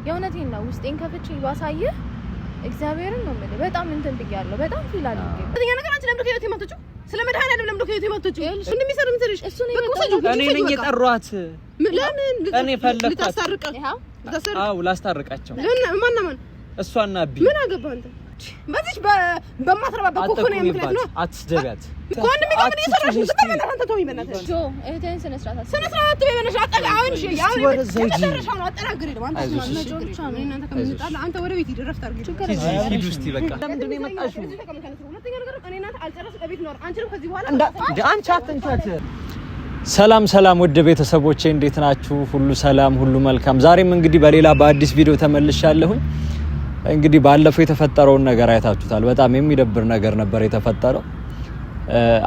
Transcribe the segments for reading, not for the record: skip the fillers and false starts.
የእውነቴን ነው። ውስጤን ከፍቼ ባሳየህ እግዚአብሔርን ነው የምልህ። በጣም እንትን ብያለሁ። በጣም feel አድርጌ ሁለተኛ ነገር አንቺ ለምንድን ነው ከህይወቴ የማትወጪው? ስለ መድኃኒዓለም ለምንድን ነው ከህይወቴ የማትወጪው? እንደሚሰሩ ምትልሽ እሱ ነው በቃ የመጣው። ውሰጂው፣ እኔ ነኝ ውሰጂው በቃ። የጠሯት። ለምን እኔ ፈለኳት። ልታስታርቅ? ይኸው ልታስታርቅ? አዎ ላስታርቃቸው። ለምን? ማና ማን? እሷና አቢ። ምን አገባህ አንተ? በዚች በማትረባ በኮኮ ነው ምክንያት ነው። አትስደቢያት። ከወንድሜ ጋር ምን እየሰራሽ ነው? ዝም በል በእናትህ አንተ ተወኝ በእናትህ። ጆ፣ እህትህን ስነ ስርዓት ስነ ስርዓት ተወኝ በእናትህ። አሁን እሺ፣ አሁን ወደዛ ሂጂ። የመጨረሻው ነው። አጠናግሬ ነው። አንተ አይዞሽ፣ ስማ፣ እሺ። ችግር የለውም። እኔ እናንተ ከምንጣላ አንተ ወደ ቤት ሂድ፣ እረፍት አድርጊ። ችግር ሂጂ፣ የለውም። ሂዱ እስቲ በቃ። ለምንድን ነው የመጣሽው? እዚህ ተቀመጥ ከእነሱ። ሁለተኛ ነገር እኔ እናንተ አልጨረስም፣ እቤት ነው። አንቺንም ከዚህ በኋላ እንደ አንቺ አትንካት። ሰላም ሰላም፣ ውድ ቤተሰቦቼ እንዴት ናችሁ? ሁሉ ሰላም፣ ሁሉ መልካም። ዛሬም እንግዲህ በሌላ በአዲስ ቪዲዮ ተመልሻለሁኝ። እንግዲህ ባለፈው የተፈጠረውን ነገር አይታችሁታል። በጣም የሚደብር ነገር ነበር የተፈጠረው።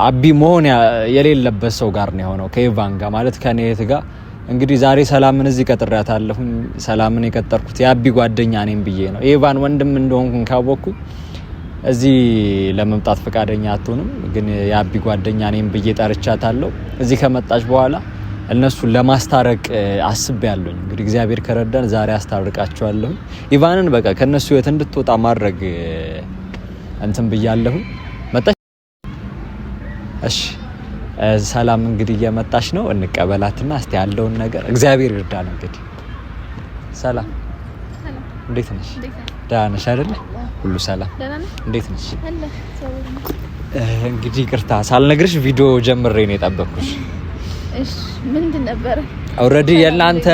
አቢ መሆን የሌለበት ሰው ጋር ነው የሆነው፣ ከኢቫን ጋር ማለት ከኔ እህት ጋር። እንግዲህ ዛሬ ሰላምን እዚህ ቀጥሬያታለሁኝ። ሰላምን የቀጠርኩት የአቢ ጓደኛ ነኝ ብዬ ነው። የኢቫን ወንድም እንደሆንኩኝ ካወቅኩ እዚህ ለመምጣት ፈቃደኛ አትሆንም። ግን የአቢ ጓደኛ ነኝ ብዬ ጠርቻታለሁ። እዚህ ከመጣች በኋላ እነሱን ለማስታረቅ አስቤያለሁኝ። እንግዲህ እግዚአብሔር ከረዳን ዛሬ አስታርቃቸዋለሁኝ። ኢቫንን በቃ ከእነሱ ህይወት እንድትወጣ ማድረግ እንትን ብያለሁኝ። መጣች። እሺ ሰላም እንግዲህ እየመጣች ነው። እንቀበላትና እስቲ ያለውን ነገር እግዚአብሔር ይርዳን። እንግዲህ ሰላም፣ እንዴት ነሽ? ደህና ነሽ አይደለ? ሁሉ ሰላም? ደህና ነህ? እንዴት ነሽ? አለ እግዚአብሔር ይመስገን። እንግዲህ ይቅርታ ሳልነግርሽ ቪዲዮ ጀምሬ ነው የጠበቅኩሽ። እሺ ምንድን ነበረ? Already የእናንተ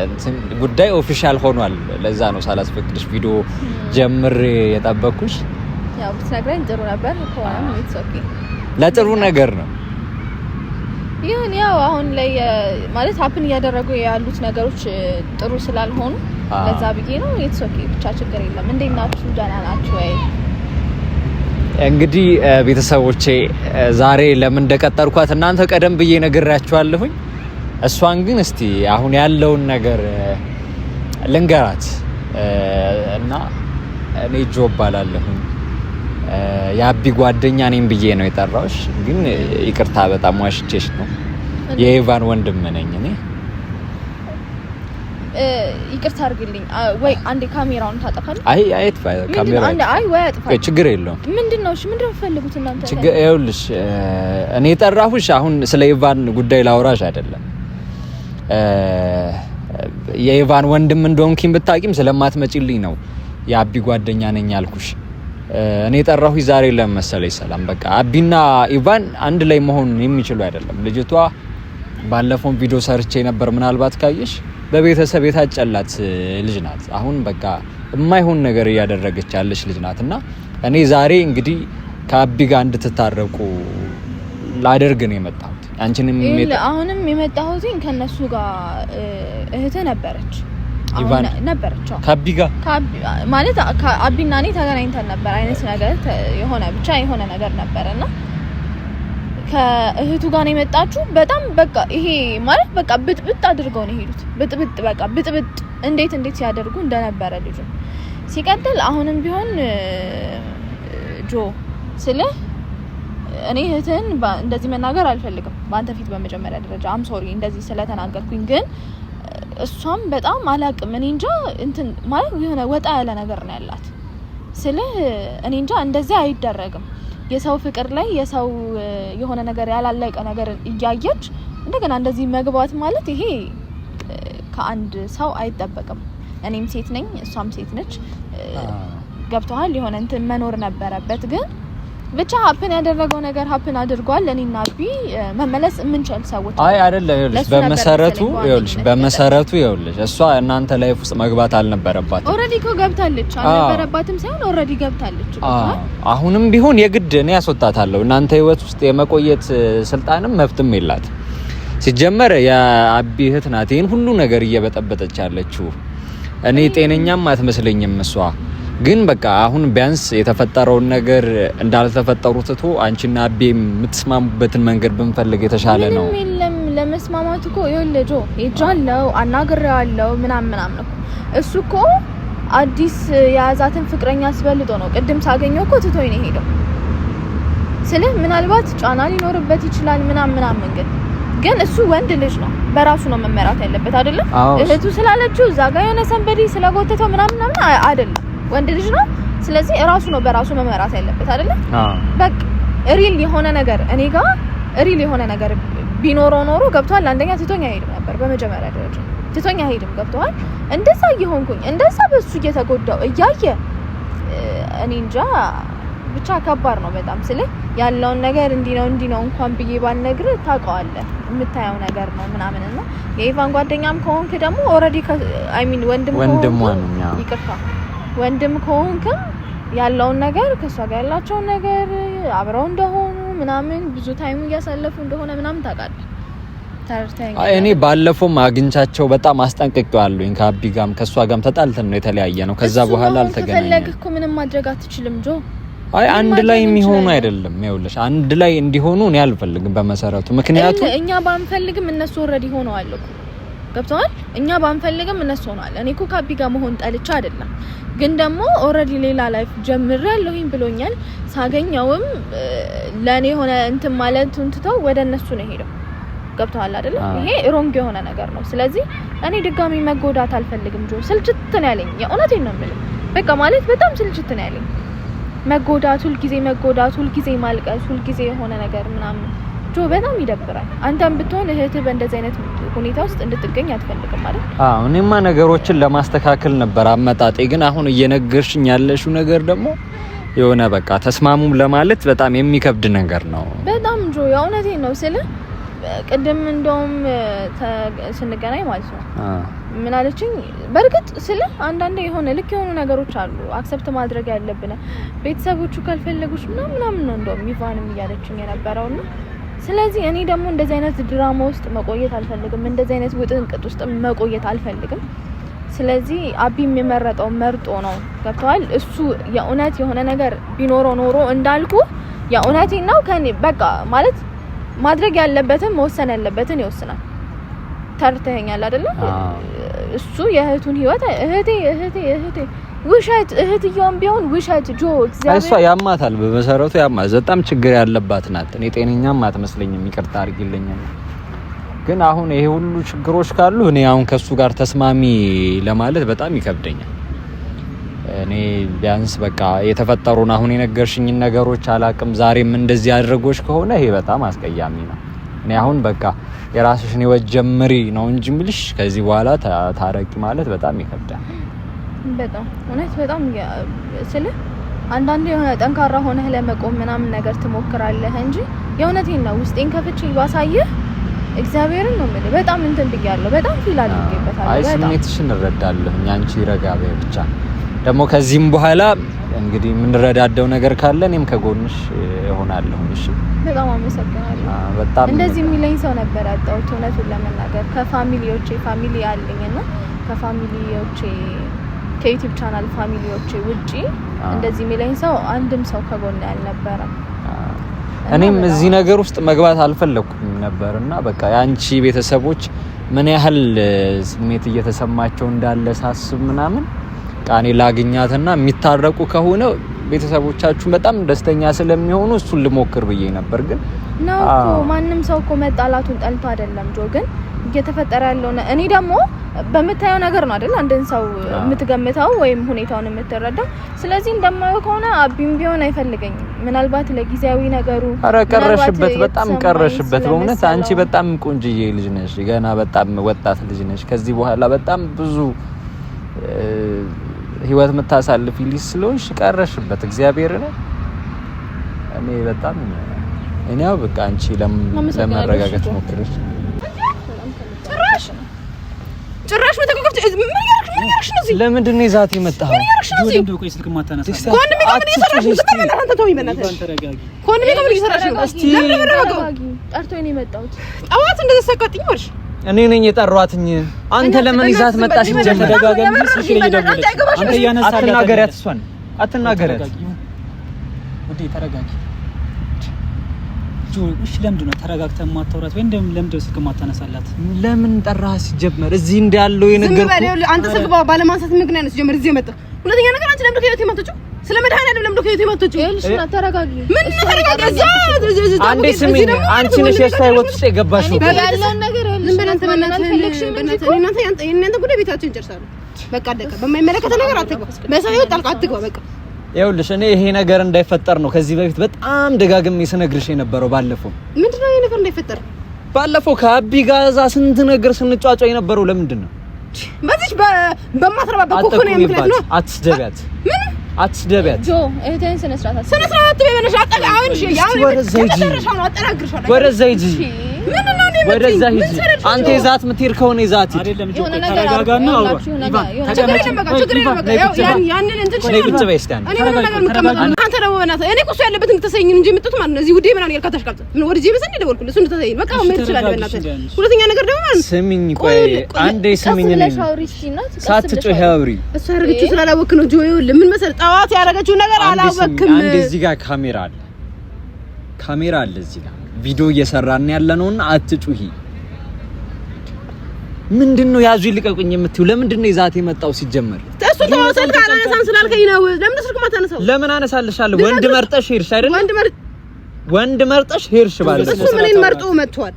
እንትን ጉዳይ official ሆኗል። ለዛ ነው ሳላስፈቅድሽ ቪዲዮ ጀምሬ የጠበቅኩሽ። ያው ብትነግረኝ ጥሩ ነበር። ከሆነም it's okay። ለጥሩ ነገር ነው። ይሁን፣ ያው አሁን ላይ ማለት happen እያደረጉ ያሉት ነገሮች ጥሩ ስላልሆኑ ለዛ ብዬ ነው። It's okay፣ ብቻ ችግር የለም። እንዴት ናችሁ? ደህና ናችሁ ወይ? እንግዲህ ቤተሰቦቼ ዛሬ ለምን እንደቀጠርኳት እናንተ ቀደም ብዬ ነግሬያችኋለሁኝ። እሷን ግን እስቲ አሁን ያለውን ነገር ልንገራት እና እኔ ጆ እባላለሁኝ፣ የአቢ ጓደኛ ነኝ ብዬ ነው የጠራሁሽ። ግን ይቅርታ በጣም ዋሽቼሽ ነው። የኢቫን ወንድም ነኝ እኔ። ይቅርታ አድርግልኝ። ወይ አንዴ ካሜራውን ታጠፋለህ? አይ አይ ካሜራ አንዴ አይ ወይ አጥፋ። ችግር የለውም። ምንድን ነው? እሺ ምንድን ነው የምትፈልጉት እናንተ? ችግር ይኸውልሽ፣ እኔ የጠራሁሽ አሁን ስለ ኢቫን ጉዳይ ላውራሽ አይደለም። የኢቫን ወንድም እንደሆንኩኝ ብታቂም ስለማትመጪልኝ ነው የአቢ ጓደኛ ነኝ ያልኩሽ። እኔ የጠራሁሽ ዛሬ ለምን መሰለሽ ሰላም፣ በቃ አቢና ኢቫን አንድ ላይ መሆን የሚችሉ አይደለም። ልጅቷ ባለፈው ቪዲዮ ሰርቼ ነበር፣ ምናልባት ካየሽ በቤተሰብ የታጨላት ልጅ ናት። አሁን በቃ የማይሆን ነገር እያደረገች ያለች ልጅ ናት። እና እኔ ዛሬ እንግዲህ ከአቢ ጋር እንድትታረቁ ላደርግ ነው የመጣሁት። አንቺንም ይኸውልህ፣ አሁንም የመጣሁት ከነሱ ጋር እህትህ ነበረች። አሁን ኢቫን ነበረች። አዎ። ከአቢ ጋር ማለት አቢና እኔ ተገናኝተን ነበር አይነት ነገር የሆነ ብቻ የሆነ ነገር ነበር እና ከእህቱ ጋር ነው የመጣችሁ። በጣም በቃ ይሄ ማለት በቃ ብጥብጥ አድርገው ነው የሄዱት። ብጥብጥ በቃ ብጥብጥ እንዴት እንዴት ሲያደርጉ እንደነበረ ልጁ። ሲቀጥል አሁንም ቢሆን ጆ ስልህ እኔ እህትህን እንደዚህ መናገር አልፈልግም በአንተ ፊት። በመጀመሪያ ደረጃ I'm sorry እንደዚህ ስለተናገርኩኝ፣ ግን እሷም በጣም አላቅም፣ እኔ እንጃ፣ እንትን ማለት የሆነ ወጣ ያለ ነገር ነው ያላት ስልህ እኔ እንጃ፣ እንደዚህ አይደረግም። የሰው ፍቅር ላይ የሰው የሆነ ነገር ያላለቀ ነገር እያየች እንደገና እንደዚህ መግባት ማለት ይሄ ከአንድ ሰው አይጠበቅም። እኔም ሴት ነኝ፣ እሷም ሴት ነች። ገብቶሃል? የሆነ እንትን መኖር ነበረበት፣ ግን ብቻ happen ያደረገው ነገር happen አድርጓል። እኔና አቢ መመለስ የምንችል ሰዎች አይ አይደለም፣ ይኸውልሽ ለሱ ነበር በመሰረቱ መሰለኝ ይኸውልሽ በዋነኝነት በመሰረቱ ይኸውልሽ እሷ እናንተ life ውስጥ መግባት አልነበረባትም። Already እኮ ገብታለች። አልነበረባትም ሳይሆን already ገብታለች። አዎ፣ አሁንም ቢሆን የግድ እኔ ያስወጣታለሁ። እናንተ ህይወት ውስጥ የመቆየት ስልጣንም መብትም የላትም። ሲጀመር የአቢ እህት ናት ይህን ሁሉ ነገር እየበጠበጠች ያለችው። እኔ ጤነኛም አትመስለኝም እሷ። ግን በቃ አሁን ቢያንስ የተፈጠረውን ነገር እንዳልተፈጠሩ ትቶ አንቺና አቢ የምትስማሙበትን መንገድ ብንፈልግ የተሻለ ነው። ምንም የለም ለመስማማት እኮ። ይኸውልህ ጆ፣ ሄጃለሁ፣ አናግሬዋለሁ ምናምን ምናምን እኮ። እሱ እኮ አዲስ የያዛትን ፍቅረኛ አስበልጦ ነው። ቅድም ሳገኘው እኮ ትቶኝ ነው የሄደው። ስልህ ምናልባት ጫና ሊኖርበት ይችላል ምናምን ምናምን፣ ግን ግን እሱ ወንድ ልጅ ነው፣ በራሱ ነው መመራት ያለበት አይደለም። እህቱ ስላለችው እዛ ጋር የሆነ somebody ስለጎተተው ምናምን ምናምን አይደለም። ወንድ ልጅ ነው። ስለዚህ እራሱ ነው በራሱ መመራት ያለበት አይደለም። በቃ real የሆነ ነገር እኔ ጋር real የሆነ ነገር ቢኖረው ኖሮ ገብቷል። አንደኛ ትቶኝ አይሄድም ነበር፣ በመጀመሪያ ደረጃ ትቶኝ አይሄድም። ገብቷል። እንደዛ እየሆንኩኝ እንደዛ በሱ እየተጎዳው እያየ እኔ እንጃ ብቻ ከባድ ነው በጣም። ስለ ያለውን ነገር እንዲህ ነው እንዲህ ነው እንኳን ብዬ ባልነግርህ ታውቀዋለህ፣ የምታየው ነገር ነው ምናምን እና የኢቫን ጓደኛም ከሆንክ ደግሞ already I mean ወንድም ከሆንክ ይቅርታ ወንድም ከሆንክም ያለውን ነገር ከእሷ ጋር ያላቸውን ነገር አብረው እንደሆኑ ምናምን ብዙ time ኡ እያሳለፉ እንደሆነ ምናምን ታውቃለህ። አይ እኔ ባለፈውም አግኝቻቸው በጣም አስጠንቅቄዋለሁኝ። ከአቢ ጋርም ከእሷ ጋርም ተጣልተን ነው የተለያየ ነው። ከዛ በኋላ አልተገናኘንም። ከፈለግህ እኮ ምንም ማድረግ አትችልም ጆ። አይ አንድ ላይ የሚሆኑ አይደለም። ይኸውልሽ አንድ ላይ እንዲሆኑ እኔ አልፈልግም በመሰረቱ። ምክንያቱም እኛ ባንፈልግም እነሱ already ሆነዋል እኮ ገብተዋል። እኛ ባንፈልግም እነሱ ሆነዋል። እኔ እኮ ከአቢ ጋር መሆን ጠልቻ አይደለም፣ ግን ደግሞ already ሌላ life ጀምሬያለሁኝ ብሎኛል። ሳገኘውም ለእኔ የሆነ እንትን ማለቱን ትተው ወደ እነሱ ነው የሄደው። ገብተዋል አይደለ? ይሄ wrong የሆነ ነገር ነው። ስለዚህ እኔ ድጋሚ መጎዳት አልፈልግም ጆ። ስልችት ነው ያለኝ፣ የእውነቴን ነው የምልህ። በቃ ማለት በጣም ስልችት ነው ያለኝ መጎዳት፣ ሁልጊዜ መጎዳት፣ ሁልጊዜ ማልቀስ፣ ሁልጊዜ የሆነ ነገር ምናምን ጆ በጣም ይደብራል። አንተም ብትሆን እህትህ በእንደዚህ አይነት ሁኔታ ውስጥ እንድትገኝ አትፈልግም አይደል? አዎ፣ እኔማ ነገሮችን ለማስተካከል ነበር አመጣጤ። ግን አሁን እየነገርሽኝ ያለሽው ነገር ደግሞ የሆነ በቃ ተስማሙም ለማለት በጣም የሚከብድ ነገር ነው። በጣም ጆ፣ የእውነቴን ነው ስልህ ቅድም እንደውም ስንገናኝ ማለት ነው ምን አለችኝ? በእርግጥ ስልህ አንዳንዴ የሆነ ልክ የሆኑ ነገሮች አሉ accept ማድረግ ያለብን ቤተሰቦቹ ካልፈለጉሽ ምናምን ምናምን ነው እንደውም ኢቫንም እያለችኝ የነበረውና ስለዚህ እኔ ደግሞ እንደዚህ አይነት ድራማ ውስጥ መቆየት አልፈልግም። እንደዚህ አይነት ውጥንቅጥ ውስጥ መቆየት አልፈልግም። ስለዚህ አቢም የመረጠው መርጦ ነው። ገብተዋል። እሱ የእውነት የሆነ ነገር ቢኖረው ኖሮ እንዳልኩ የእውነቴን ነው ከኔ በቃ ማለት ማድረግ ያለበትን መወሰን ያለበትን ይወስናል። ተርተኸኛል አይደለ? እሱ የእህቱን ህይወት እህቴ እህቴ እህቴ ውሸት እህትየውም ቢሆን ውሸት ጆ እግዚአብሔር እሷ ያማታል። በመሰረቱ ያማት በጣም ችግር ያለባት ናት። እኔ ጤነኛም አትመስለኝም፣ ይቅርታ አድርጊልኝ። ግን አሁን ይሄ ሁሉ ችግሮች ካሉ እኔ አሁን ከሱ ጋር ተስማሚ ለማለት በጣም ይከብደኛል። እኔ ቢያንስ በቃ የተፈጠሩን አሁን የነገርሽኝን ነገሮች አላቅም። ዛሬም እንደዚህ አድርጎሽ ከሆነ ይሄ በጣም አስቀያሚ ነው። እኔ አሁን በቃ የራስሽን ህይወት ጀምሪ ነው እንጂ የምልሽ ከዚህ በኋላ ታረቂ ማለት በጣም ይከብዳል። በጣም እውነት በጣም ስልህ አንዳንዴ የሆነ ጠንካራ ሆነህ ለመቆም ምናምን ነገር ትሞክራለህ እንጂ የእውነቴን ነው ውስጤን ከፍቼ ባሳየህ እግዚአብሔርን ነው የምልህ። በጣም እንትን ብያለሁ። በጣም feel አድርጌበታለሁ። አይ ስሜትሽን እረዳለሁ። አንቺ ረጋ በይ ብቻ። ደግሞ ከዚህም በኋላ እንግዲህ የምንረዳደው ነገር ካለ እኔም ከጎንሽ እሆናለሁ። እሺ፣ በጣም አመሰግናለሁ። በጣም እንደዚህ የሚለኝ ሰው ነበር ያጣሁት እውነቱን ለመናገር ከ family ዎቼ family አለኝ እና ከ family ዎቼ ከ YouTube channel family ዎቼ ውጪ እንደዚህ የሚለኝ ሰው አንድም ሰው ከጎን ያልነበረም። እኔም እዚህ ነገር ውስጥ መግባት አልፈለኩም ነበር እና በቃ የአንቺ ቤተሰቦች ምን ያህል ስሜት እየተሰማቸው እንዳለ ሳስብ ምናምን ቃኔ ላግኛትና የሚታረቁ ከሆነ ቤተሰቦቻችሁ በጣም ደስተኛ ስለሚሆኑ እሱን ልሞክር ብዬ ነበር። ግን ነው እኮ ማንም ሰው እኮ መጣላቱን ጠልቶ አይደለም ጆ። ግን እየተፈጠረ ያለው እኔ ደግሞ በምታየው ነገር ነው አይደል አንድን ሰው የምትገምተው ወይም ሁኔታውን የምትረዳው። ስለዚህ እንደማየው ከሆነ አቢም ቢሆን አይፈልገኝም። ምናልባት ለጊዜያዊ ነገሩ ኧረ ቀረሽበት፣ በጣም ቀረሽበት። በእውነት አንቺ በጣም ቆንጅዬ ልጅ ነሽ፣ ገና በጣም ወጣት ልጅ ነሽ። ከዚህ በኋላ በጣም ብዙ ህይወት የምታሳልፊ ልጅ ስለሆንሽ ቀረሽበት። እግዚአብሔር ነው። እኔ በጣም እኔ ያው በቃ አንቺ ለመረጋጋት ሞክረሽ ጭራሽ ጭራሽ ምን ነው? እዚህ ለምንድን ነው ይዛት የመጣኸው? ምን እያደረግሽ ነው? እዚህ ከወንድሜ ጋር ምን እየሰራሽ ነው? ዝም በል በእናትህ አንተ ተወኝ፣ በእናትህ ከወንድሜ ጋር ምን እየሰራሽ ነው? ለምን ነው ጠርቶኝ ነው የመጣሁት። ጠዋት እንደዚህ ሰቃጥኝ ወርሽ እኔ ነኝ የጠሯትኝ። አንተ ለምን ይዛት መጣሽ? አትናገሪያት፣ እሷን አትናገሪያት። ውዴ ተረጋጊ። እሺ ለምንድን ነው ተረጋግተህ የማታወራት? ወይ ለምንድን ነው ስልክ የማታነሳላት? ለምን ጠራህ? ሲጀመር እዚህ እንዳለው የነገርኩህ አንተ ስልክ ባለማንሳት ምክንያት ነው ሲጀመር እዚህ የመጣው። ሁለተኛ ነገር አንቺ ለምንድን ነው ከህይወቴ የማትወጪው? ስለ መድኃኒዓለም ለምንድን ነው ከህይወቴ የማትወጪው? ይኸውልሽ እና ተረጋጊ። ምን ተረጋጋ? እዛ አንዴ ስሚኝ፣ አንቺ ነሽ የእሷ ህይወት ውስጥ የገባሽው። ያለውን ነገር ዝም በል አንተ። በእናትህ እናንተ የእናንተ ጉዳይ ቤታችን እንጨርሳለን። በቃ አለቀ። በማይመለከተው ነገር አትግባ። በሰው ህይወት ጣልቃ አትግባ። በቃ ይኸውልሽ እኔ ይሄ ነገር እንዳይፈጠር ነው ከዚህ በፊት በጣም ደጋግሜ ስነግርሽ የነበረው። ባለፈው ምንድን ነው ይሄ ነገር እንዳይፈጠር? ባለፈው ከአቢ ጋር እዛ ስንት ነገር ስንጫጫ የነበረው ለምንድን ነው? በዚች በማትረባ በኮኮ ነው ምክንያት ነው። አትስደቢያት። ምን አትስደቢያት። ጆ እህትህን ስነ ስርዓት ስነ ስርዓት አትበይ። አጠጋ አሁን እሺ፣ ያው የመጨረሻው ነው። አጠናግርሻለሁ። ወደዛ ሂጂ፣ ወደዛ ሂጂ። አንተ ይዛት የምትሄድ ከሆነ ይዛት ሂድ። አይደለም ጆ፣ የሆነ ነገር ተረጋጋና አውራ። ችግር የለም በቃ ችግር የለም በቃ ያው ያንን እንትን ነይ ቁጭ በይ እስኪ አንዴ። እኔ ምንም ነገር የምቀመጠው አንተ ደግሞ በእናትህ እኔ እኮ እሱ ያለበት እንድትሰይኝ እንጂ የምትጡት ማለት ነው። እዚህ ውዴ ምናምን ያልካት አሽቃብጥ ምን ወድጄ መሰለኝ እንደደወልኩልህ እሱ እንድትሰይኝ በቃ አሁን መሄድ ትችላለህ። በእናትህ ሁለተኛ ነገር ደግሞ ማለት ነው ስሚኝ፣ ቆይ አንዴ ስሚኝ። ቀስ ብለሽ አውሪ እስኪ እናት፣ ቀስ ብለሽ ሳትጮሂ አውሪ። እሱ ያደረገችው ስላላወቅህ ነው ጆ። ይኸውልህ ምን መሰለህ ጠዋት ያደረገችው ነገር አላወቅህም። አንዴ እዚህ ጋር ካሜራ አለ፣ ካሜራ አለ እዚህ ጋር ቪዲዮ እየሰራን ያለ ነውና አትጩሂ። ምንድን ነው ያዙ ይልቀቁኝ የምትይው? ለምንድን ነው ይዛት የመጣው ሲጀመር? እሱ ተው ስልክ አላነሳም ስላልከኝ ነው። ለምን ስልክ ማታነሳው? ለምን አነሳልሻለሁ? ወንድ መርጠሽ ሄድሽ አይደል? ወንድ መርጠሽ ሄድሽ ባለፈው። እሱ ምንን መርጦ መጥቷል።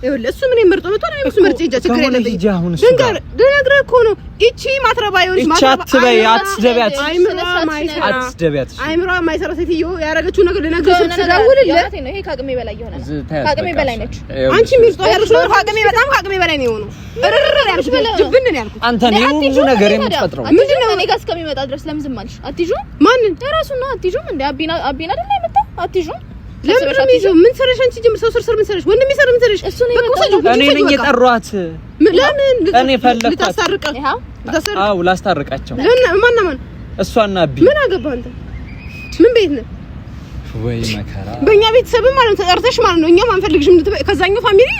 ይኸውልህ እሱ ምንን መርጦ መጥቷል። እኔም እሱ መርጬ ሂጅ፣ ችግር የለብኝም። ሂጂ አሁን እሱ ጋር ልነግርህ እኮ ነው። ይቺ ማትረባ የሆነች ይቺ አትበይ፣ አትስደቢያት፣ አትስደቢያት። አይምሯ የማይሰራ ሴትዮ ያደረገችው ነገር ልነግርህ ስደውልልህ ይሄ ከአቅሜ በላይ የሆነ ነው። ከአቅሜ በላይ ነች። አንቺ ሚርጦ ያደረግሽው ነገር ከአቅሜ በጣም ከአቅሜ በላይ ነው የሆነው። እርር ያልኩት ጅብን ነው ያልኩት። አንተ ነው ሁሉ ነገር የምትፈጥረው። ምንድን ነው እኔ ጋር እስከሚመጣ ድረስ ለምን ዝም አልሽ? አትይዥውም? ማንን? እራሱን ነው። አትይዥውም እንዴ? አቢና አቢና አይደል የመጣው? አትይዥውም? ለምን ነው የሚይዘው? ምን ሰራሽ አንቺ? ጀምር ሰው ስር ስር ምን ሰራሽ? ወንድሜ ሰር ምን ሰራሽ? እሱ ነው የመጣው። እኔ ነኝ የጠሯት። ለምን? እኔ ፈለኳት። ልታስታርቅ? አዎ ላስታርቃቸው። ለምን? ማን ማን? እሷና አቢ። ምን አገባህ አንተ? ምን ቤት ነህ? ወይ መከራ። በእኛ ቤተሰብም ማለት ነው ተጠርተሽ ማለት ነው እኛም አንፈልግሽም ከዛኛው family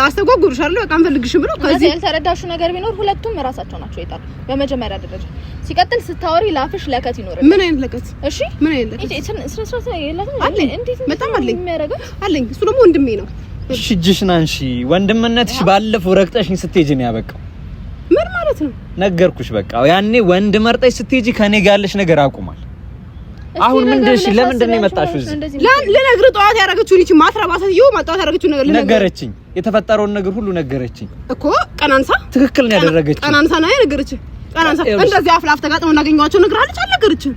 አስተጓጉሩሽ አይደል? በቃ አንፈልግሽም ብሎ ከዚህ ያልተረዳሽው ነገር ቢኖር ሁለቱም እራሳቸው ናቸው የጣሉ በመጀመሪያ ደረጃ። ሲቀጥል ስታወሪ ላፍሽ ለከት ይኖርልሽ። ምን አይነት ለከት? እሺ ምን አይነት ለከት? ስነ ስርዓት የላትም። አለኝ፣ እንዴት በጣም አለኝ የሚያደርጋት አለኝ። እሱ ደግሞ ወንድሜ ነው። እሺ እጅሽን አንሺ። ወንድምነትሽ ባለፈው ረግጠሽኝ ስትሄጂ ነው ያበቃው። ምን ማለት ነው? ነገርኩሽ። በቃ ያኔ ወንድ መርጠሽ ስትሄጂ ከኔ ጋር ያለሽ ነገር አቁማል። አሁን ምንድን እሺ፣ ለምንድን ነው የመጣሽው እዚህ? ልነግርህ ጠዋት ያደረገችውን ይቺ ማትረባ ሴትዮ ጠዋት ያደረገችውን ነገር ነገረችኝ። የተፈጠረውን ነገር ሁሉ ነገረችኝ እኮ። ቀናንሳ ትክክል ነው ያደረገችው። ቀናንሳ ነው የነገረችህ። ቀናንሳ እንደዚህ አፍ ለአፍ ተጋጥመው እናገኘኋቸው ነግራለች። አልነገረችህም?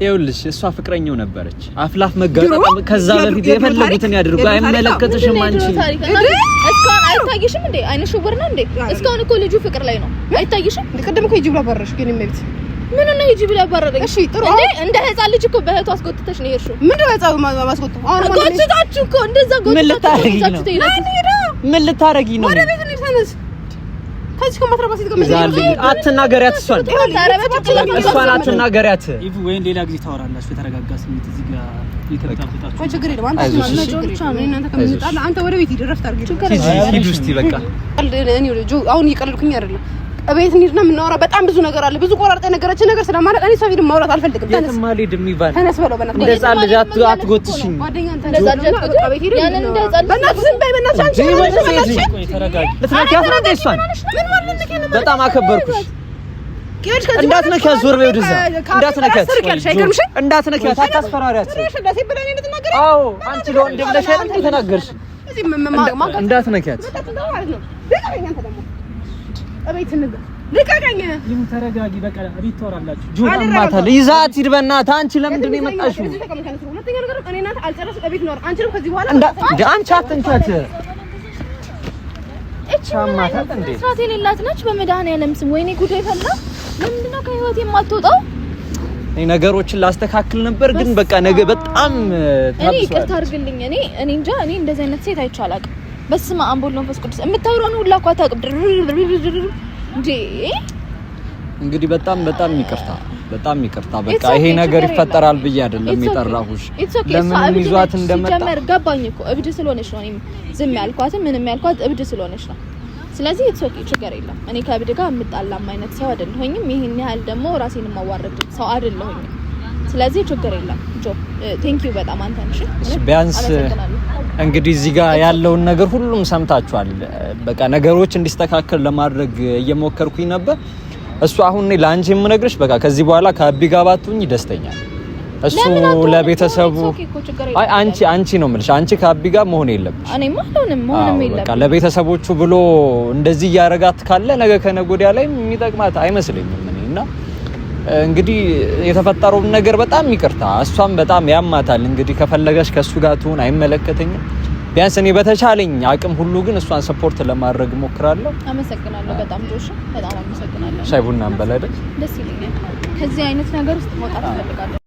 ይኸውልሽ እሷ ፍቅረኛው ነበረች። አፍላፍ መጋጠም ከዛ በፊት የፈለጉትን ያድርጉ፣ አይመለከትሽም አንቺ። እስካሁን አይታይሽም እንዴ? አይነ ሽውር ነው እንዴ? እስካሁን እኮ ልጁ ፍቅር ላይ ነው። አይታይሽም? ቅድም እኮ ሂጂ ብላ አባረረሽ። ግን የእመቤት ምን ነው ሂጂ ብላ አባረረኝ። እሺ ጥሩ። እንዴ እንደ ህፃን ልጅ እኮ በእህቱ አስጎትተሽ ነው የሄድሽው። ምንድን ነው ህፃኑ ማስጎተው? አሁን ጎትታችሁ እኮ እንደዛ ጎትታችሁ ምን ልታረጊ ነው? ወደ ቤት እንሂድ፣ ተነስ። ከዚህ ከማትረባ ሴት ጋር አትናገሪያት፣ እሷን እሷን አትናገሪያት። ኢቭ ወይም ሌላ ጊዜ ታወራላችሁ። የተረጋጋ ስሜት እዚህ ጋር የተበጣበጣችሁ። ቆይ ችግር የለም። አንተ እናንተ ከምንጣላ አንተ ወደ ቤት ሂድ፣ እረፍት አድርጊ። ሂድ ውስጥ በቃ እኔ አሁን እየቀለድኩኝ አይደለም። እቤት እንሂድና የምናወራ በጣም ብዙ ነገር አለ። ብዙ ቆራርጣ የነገረችን ነገር ስለማላውቅ እኔ ሰው ፊት ማውራት አልፈልግም። ተነስ የትም አልሄድም። ይባል ተነስ በለው በእናትህ። እንደ ሕፃን ልጅ አትጎትሽኝ። በእናትህ ዝም በይ በእናትሽ። አንቺ ልትነኪያት ነው እንደ እሷን? በጣም አከበርኩሽ። እንዳትነኪያት፣ ዞር በይ ወደዛ። እንዳትነኪያት፣ እንዳትነኪያት፣ አታስፈራሪያት። አዎ አንቺ ለወንድ ብለሽ አይደል የተናገርሽ? እንዳትነኪያት። ልቀቀኝ። ይሁን ተረጋጊ። በቃ እቤት ታወራላችሁ። ጁማታል ይዛት ሂድ በእናትህ። አንቺ ለምንድን ነው የመጣሽው? አንቺ አትንኪያት። ሻማታት እንዴ ስርዓት የሌላት ነች። በመድኃኒዓለም ስም ወይኔ ጉዴ ፈላ። ለምንድን ነው ከህይወት የማትወጣው? እኔ ነገሮችን ላስተካክል ነበር ግን በቃ ነገ በጣም እኔ ይቅርታ አድርግልኝ። እኔ እኔ እንጃ እኔ እንደዚህ አይነት ሴት አይቼ አላውቅም። በስመ አብ ወወልድ ወመንፈስ ቅዱስ የምታወራውን ሁላ እኮ አታውቅም። እንዴ እንግዲህ በጣም በጣም ይቅርታ፣ በጣም ይቅርታ። በቃ ይሄ ነገር ይፈጠራል ብዬ አይደለም የጠራሁሽ። ለምን ይዟት እንደመጣ ሲጀመር ገባኝ እኮ እብድ ስለሆነች ነው። እኔም ዝም ያልኳትም ምንም ያልኳት እብድ ስለሆነች ነው። ስለዚህ it's okay፣ ችግር የለም። እኔ ከእብድ ጋር የምጣላም አይነት ሰው አይደለሁኝም። ይሄን ያህል ደግሞ ራሴን የማዋረድ ሰው አይደለሁኝም። ስለዚህ ችግር የለም። ጆ thank you በጣም አንተ ነሽ። ቢያንስ እንግዲህ እዚህ ጋር ያለውን ነገር ሁሉም ሰምታችኋል። በቃ ነገሮች እንዲስተካከል ለማድረግ እየሞከርኩኝ ነበር። እሱ አሁን እኔ ለአንቺ የምነግርሽ በቃ ከዚህ በኋላ ከአቢ ጋር ባትሆኚ ደስተኛ እሱ ለቤተሰቡ አይ አንቺ ነው የምልሽ፣ አንቺ ከአቢ ጋር መሆን የለብሽ። እኔማ አልሆንም፣ መሆንም የለብኝ። በቃ ለቤተሰቦቹ ብሎ እንደዚህ እያረጋት ካለ ነገ ከነገ ወዲያ ላይ የሚጠቅማት አይመስለኝም እኔ እና እንግዲህ የተፈጠረውን ነገር በጣም ይቅርታ፣ እሷም በጣም ያማታል። እንግዲህ ከፈለገች ከእሱ ጋር ትሁን፣ አይመለከተኝም። ቢያንስ እኔ በተቻለኝ አቅም ሁሉ ግን እሷን support ለማድረግ እሞክራለሁ። አመሰግናለሁ በጣም ጆሽ፣ በጣም አመሰግናለሁ። ሻይ ቡና እንበላ አይደል? ደስ ይለኛል። ከዚህ አይነት ነገር ውስጥ መውጣት እፈልጋለሁ።